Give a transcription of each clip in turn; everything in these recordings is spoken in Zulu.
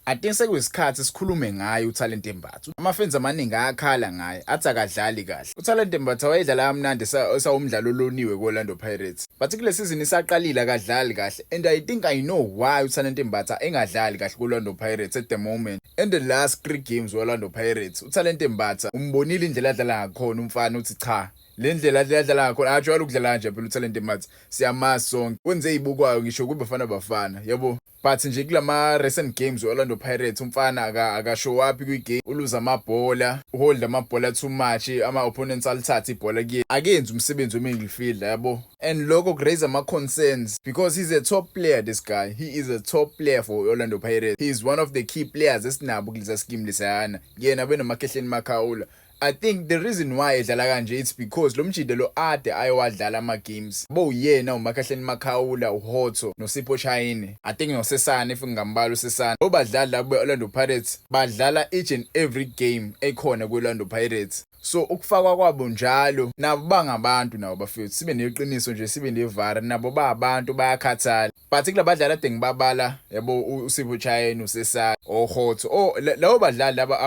I think sekuyisikhathi sikhulume ngaye uThalente Mbatha. Ama-fans amaningi ayakhala ngaye, athi akadlali kahle. UThalente Mbatha wayedlala kamnandi esawumdlalo oloniwe ku-Orlando Pirates. But kule season isaqalile akadlali kahle and I think I know why uThalente Mbatha engadlali kahle ku-Orlando Pirates at the moment. In the last three games we-Orlando Pirates, uThalente Mbatha umbonile indlela adlala ngakhona umfana uthi cha, le ndlela adlala ngakhona akajwayele ukudlala kanje phela uThalente Mbatha. Siyamazi sonke. Wenze izibukwayo ngisho kuBafana Bafana, yabo. But nje kulama recent games we-Orlando Pirates umfana aka-show up kwi-game, uluza amabhola, uhold amabhola too much, ama-opponents alithathe ibhola kuye. Akenzi umsebenzi we-midfielder, yabo. And lokho raise ama-concerns because he's a top player, this guy. He is a top player for Orlando Pirates. He is one of the key players esinabo kulesa scheme lesayana. Yena benoMakhehleni Makhaula. I think the reason why edlala kanje, it's because lo mjida lo ade ayowadlala ama games. Bo yena uMakhehleni Makhaula, uHotto noSipho Chaine. I think noSesane, if ngingambala uSesane. Obadlali labo be-Orlando Pirates badlala each and every game ekhona ku-Orlando Pirates. So ukufakwa kwabo njalo, nabo bangabantu nabo bafethu, sibe neqiniso nje, sibe nevara, nabo bayabantu, bayakhathala. But kulabadlali ade ngibabala, yabo, uSipho Chaine, uSesane, oHotto, oh, labo badlali laba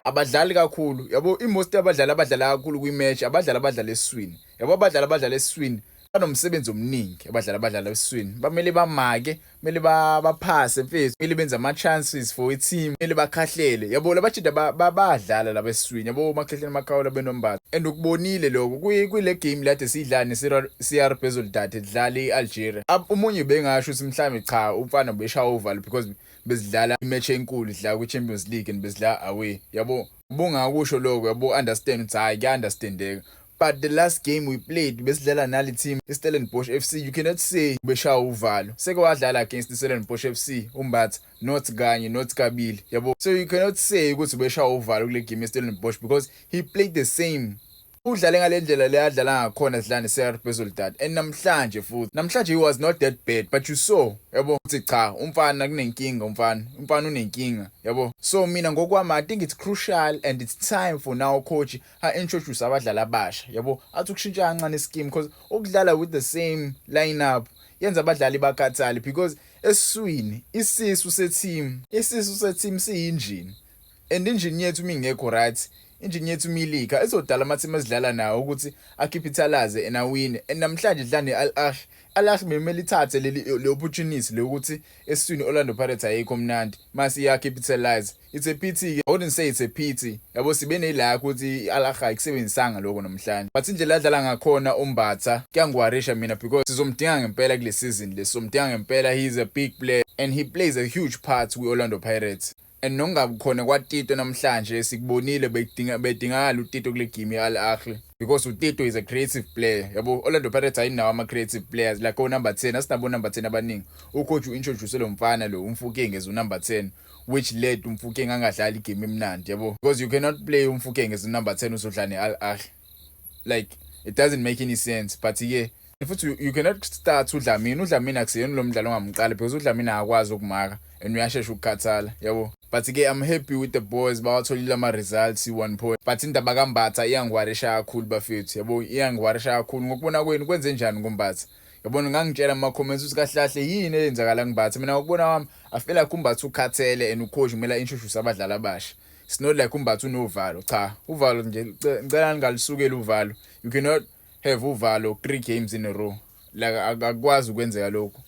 abadlali kakhulu, yabo. I-most abadlali abadlala kakhulu kwi-match abadlali abadlala esiswini, yabo. Abadlali abadlala esiswini banomsebenzi omningi. Abadlali abadlala esiswini bamele bamake, kumele baphase mfethu, kumele benze ama-chances for i-team, kumele bakhahlele, yabo. Labajida badlala laba esiswini, yabo, Makhehleni Makhaula benoMbatha. And ukubonile lokho kule game lade siyidlala ne-CR Belouizdad, idlala i-Algeria. Omunye bengasho ukuthi mhlawumbe cha, umfana beshaya uvalo because bezidlala i-match enkulu, idlala kwi-Champions League and bezidlala away, yabo. Ubungakusho lokho, yabo, understand ukuthi hayi, kuya-understandeka. But the last game we played, besidlala nale team iStellenbosch FC, you cannot say beshaya uvalo. Seke wadlala against iStellenbosch FC uMbatha, not kanye, not kabili, yabo. So you cannot say ukuthi beshaya uvalo kule game yeStellenbosch because he played the same, udlale ngale ndlela le adlala ngakhona sidlala ne-CR Belouizdad. And namhlanje futhi, namhlanje he was not that bad, but you saw, yabo, ukuthi cha, umfana kunenkinga, umfana unenkinga, yabo. So mina ngokwami I think it's crucial and it's time for now coach a-introduce abadlali abasha, yabo, athi ukushintsha kancane ischeme because ukudlala with the same lineup yenza abadlali bakhathale, because esiswini isisu se-team, isisu se-team siyinjini, and injini yethu mingekho right, injini yethu milika izodala ama-team esidlala nawo ukuthi a-capitalize and awine. And namhlanje dlala ne-Al Ahly, Al Ahly bemele ithathe leli le opportunity lokuthi esiswini Orlando Pirates ayikho mnandi, mase iya-capitalize. It's a pity, I wouldn't say it's a pity, yabo, sibe ne-luck ukuthi i-Al Ahly ayikusebenzisanga lokho namhlanje. But indlela adlala ngakhona uMbatha kuyangi-worrisha mina because sizomdinga ngempela kule season le, sizomdinga ngempela. He is a big player and he plays a huge part kwi-Orlando Pirates. And nokungabi khona kwaTito namhlanje sikubonile, bedinga bedingakala uTito kule game ye-Al Ahly because uTito is a creative player, yabo. Orlando Pirates ayinawo ama-creative players like o-number 10, asinabo number 10 abaningi. Ucoach u-introduce lo mfana lo uMofokeng as u-number 10, which led uMofokeng angadlali igame emnandi, yabo, because you cannot play uMofokeng as u-number 10 uzodlala ne-Al Ahly. Like, it doesn't make any sense. But ke futhi you cannot start uDlamini. UDlamini akusiyena lo mdlalo ongamqala because uDlamini akakwazi ukumaka and uyashesha ukukhathala, yabo. But ke I'm happy with the boys, bawatholile ama-results, i-1 point. But indaba kaMbatha iyangi-worrisha kakhulu bafethu, yabo, iyangi-worrisha kakhulu. Ngokubona kwenu kwenze njani kuMbatha, yabona? Ngangitshela ama-comments ukuthi kahle kahle yini eyenzakala kuMbatha. Mina ngokubona kwami, I feel like uMbatha ukhathele and ucoach kumele a-introduce abadlali abasha. It's not like uMbatha unovalo, cha, uvalo nje ngicela ningalisukeli uvalo. You cannot have uvalo three games in a row. Like, akukwazi ukwenzeka lokho,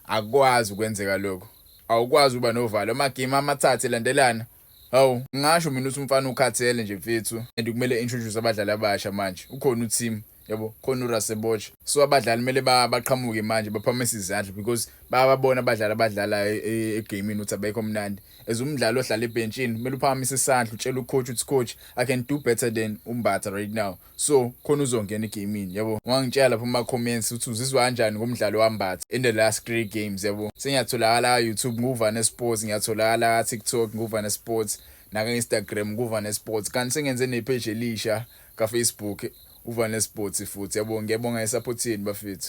akukwazi ukwenzeka lokho, awukwazi uba novalo amagame amathathu elandelana. Hawu, ngingasho mina ukuthi umfana ukhathele nje mfethu and kumele introduce abadlali abasha manje. Ukhona uteam, yabo, khona uRasebotch, so abadlali kumele baqhamuke manje, baphamise izandla because bayababona abadlali abadlalayo egamini ukuthi abekho mnandi. As umdlali ohlala ebhentshini kumele uphakamise isandla, utshele ucoach ukuthi, "Coach, I can do better than uMbatha right now." So khona uzongena egamini, yabo. Ungangitshela lapho kuma comments ukuthi uzizwa kanjani ngomdlalo waMbatha in the last three games, yabo. Sengiyatholakala ka-YouTube nguVane Sports, ngiyatholakala ka-TikTok nguVane Sports, naka-Instagram nguVane Sports, kanti sengenze nepage elisha ka-Facebook, uVane Sports futhi, yabo. Ngiyabonga isupport yenu bafethu.